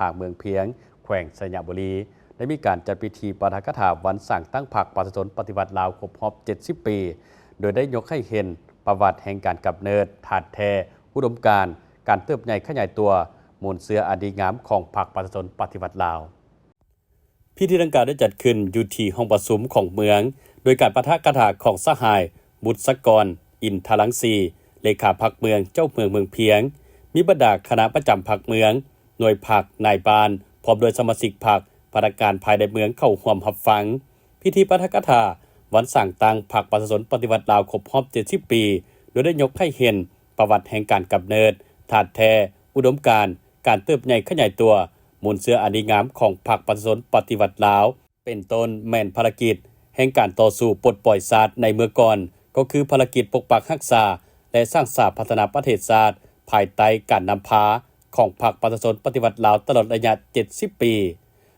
ທາງເມືອງພຽງ ແຂວງໄຊຍະບູລີ ໄດ້ມີການຈັດພິທີປາຖະກະຖາວັນສ້າງຕັ້ງພັກປະຊາຊົນປະຕິວັດລາວຄົບຮອບເຈັດສິບປີ ໂດຍໄດ້ຍົກໃຫ້ເຫັນປະຫວັດແຫ່ງການກຳເນີດ, ທາດແທ້, ອຸດົມການ, ການເຕີບໃຫຍ່ຂະຫຍາຍຕົວ, ມູນເຊື້ອອັນດີງາມຂອງພັກປະຊາຊົນປະຕິວັດລາວ. ພິທີດັ່ງກ່າວໄດ້ຈັດຂຶ້ນຢູ່ທີ່ຫ້ອງປະຊຸມຂອງເມືອງ ໂດຍການປາຖະກະຖາຂອງສະຫາຍ ບຸດສະກອນ ອິນທະລັງສີ ເລຂາພັກເມືອງ ເຈົ້າເມືອງເມືອງພຽງ, ມີບັນດາຄະນະປະຈຳພັກເມືອງ, ໜ່ວຍພັກ, ນາຍບ້ານ ພ້ອມດ້ວຍສະມາຊິກພັກ, ພະນັກງານພາຍໃນເມືອງເຂົ້າຮ່ວມຮັບຟັງ. ພິທີປາຖະກະຖາວັນສ້າງຕັ້ງພັກປະຊາຊົນປະຕິວັດລາວຄົບຮອບເຈັດສິບປີ ໂດຍໄດ້ຍົກໃຫ້ເຫັນປະຫວັດແຫ່ງການກຳເນີດ, ທາດແທ້, ອຸດົມການ, ການເຕີບໃຫຍ່ຂະຫຍາຍຕົວ, ມູນເຊື້ອອັນດີງາມຂອງພັກປະຊາຊົນປະຕິວັດລາວ ເປັນຕົ້ນແມ່ນພາລະກິດແຫ່ງການຕໍ່ສູ້ປົດປ່ອຍຊາດໃນເມື່ອກ່ອນ, ກໍຄືພາລະກິດປົກປັກຮັກສາ ແລະ ສ້າງສາພັດທະນາປະເທດຊາດ ພາຍໃຕ້ການນຳພາຂອງພັກປະຊາຊົນປະຕິວັດລາວຕະຫຼອດໄລຍະເຈັດສິບປີ.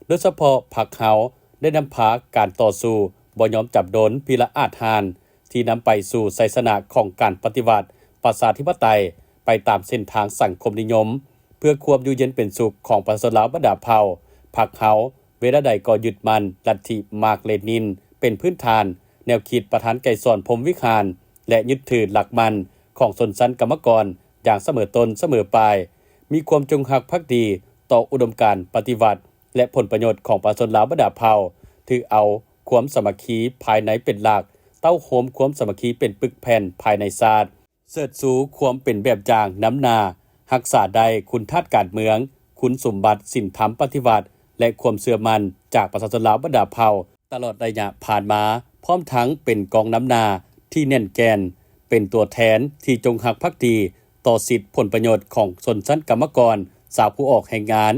ໂດຍສະເພາະພັກເຮົາໄດ້ນຳພາການຕໍ່ສູ້ບໍ່ຍອມຈຳນົນ ພິລະອາດຫານ ທີ່ນຳໄປສູ່ໄຊຊະນະຂອງການປະຕິວັດປະຊາທິປະໄຕ ໄປຕາມເສັ້ນທາງສັງຄົມນິຍົມ ເພື່ອຄວາມຢູ່ເຢັນເປັນສຸກຂອງປະຊາຊົນລາວບັນດາເຜົ່າ. ພັກເຮົາເວລາໃດກໍຍຶດໝັ້ນລັດທິມາກເລນິນເປັນພື້ນຖານ, ແນວຄິດປະທານໄກສອນ ພົມວິຫານ ແລະ ຍຶດຖືຫຼັກໝັ້ນຂອງຊົນຊັ້ນກຳມະກອນຢ່າງສະເໝີຕົ້ນສະເໝີປາຍ, ມີຄວາມຈົງຮັກພັກດີຕໍ່ອຸດົມການປະຕິວັດ ແລະ ຜົນປະໂຫຍດຂອງປະຊາຊົນລາວບັນດາເຜົ່າ, ຖືເອົາຄວາມສາມັກຄີພາຍໃນເປັນຫຼັກ, ເຕົ້າໂຮມຄວາມສາມັກຄີເປັນປຶກແຜ່ນພາຍໃນຊາດ, ເຊີດຊູຄວາມເປັນແບບຢ່າງນຳໜ້າ, ຮັກສາໄດ້ຄຸນທາດການເມືອງ, ຄຸນສົມບັດສິນທຳປະຕິວັດ ແລະ ຄວາມເຊື່ອໝັ້ນຈາກປະຊາຊົນລາວບັນດາເຜົ່າ. ຕະຫຼອດໄລຍະຜ່ານມາ, ພ້ອມທັງເປັນກອງນຳໜ້າທີ່ແໜ້ນແກ່ນ, ເປັນຕົວແທນທີ່ຈົງຮັກພັກດີຕໍ່ສິດຜົນປະໂຫຍດຂອງຊົນຊັ້ນກຳມະກອນ, ຊາວຜູ້ອອກແຮງງານ.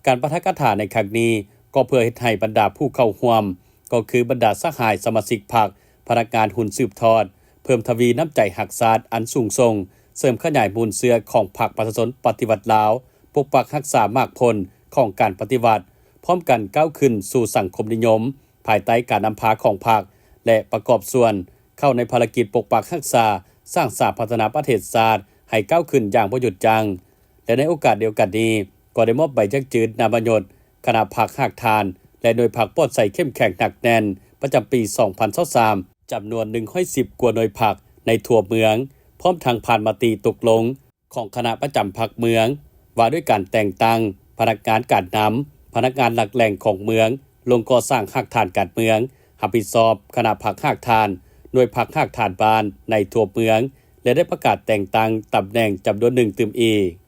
ການປາຖະກະຖາໃນຄັ້ງນີ້ ກໍເພື່ອເຮັດໃຫ້ບັນດາຜູ້ເຂົ້າຮ່ວມ, ກໍຄືບັນດາສະຫາຍສະມາຊິກພັກ, ພະນັກງານຮຸ່ນສືບທອດ, ເພີ່ມທະວີນ້ຳໃຈຮັກຊາດອັນສູງສົ່ງ, ເສີມຂະຫຍາຍມູນເຊື້ອຂອງພັກປະຊາຊົນປະຕິວັດລາວ, ປົກປັກຮັກສາໝາກຜົນຂອງການປະຕິວັດ, ພ້ອມກັນກ້າວຂຶ້ນສູ່ສັງຄົມນິຍົມ ພາຍໃຕ້ການນຳພາຂອງພັກ ແລະ ປະກອບສ່ວນເຂົ້າໃນພາລະກິດປົກປັກຮັກສາ, ສ້າງສາພັດທະນາປະເທດຊາດໃຫ້ກ້າວຂຶ້ນຢ່າງບໍ່ຢຸດຢັ້ງ. ແລະ ໃນໂອກາດດຽວກັນນີ້ ກໍໄດ້ມອບໃບຍັກຈືນນາມມະຍົດຄະນະພັກຮາກຖານ ແລະ ໜ່ວຍພັກປອດໃສເຂັ້ມແຂງໜັກແໜ້ນ ປະຈຳປີສອງພັນຊາວສາມ ຈຳນວນໜຶ່ງຮ້ອຍສິບກວ່າໜ່ວຍພັກໃນທົ່ວເມືອງ, ພ້ອມທັງຜ່ານມະຕິຕົກລົງ ຂອງຄະນະປະຈຳພັກເມືອງ ວ່າດ້ວຍການແຕ່ງຕັ້ງພະນັກງານການນຳ, ພະນັກງານຫຼັກແຫຼ່ງຂອງເມືອງ ລົງກໍ່ສ້າງຮາກຖານການເມືອງ, ຮັບຜິດຊອບຄະນະພັກຮາກຖານ, ໜ່ວຍພັກຮາກຖານບ້ານໃນທົ່ວເມືອງ ແລະ ໄດ້ປະກາດແຕ່ງຕັ້ງຕຳແໜ່ງຈຳນວນໜຶ່ງຕື່ມອີກ.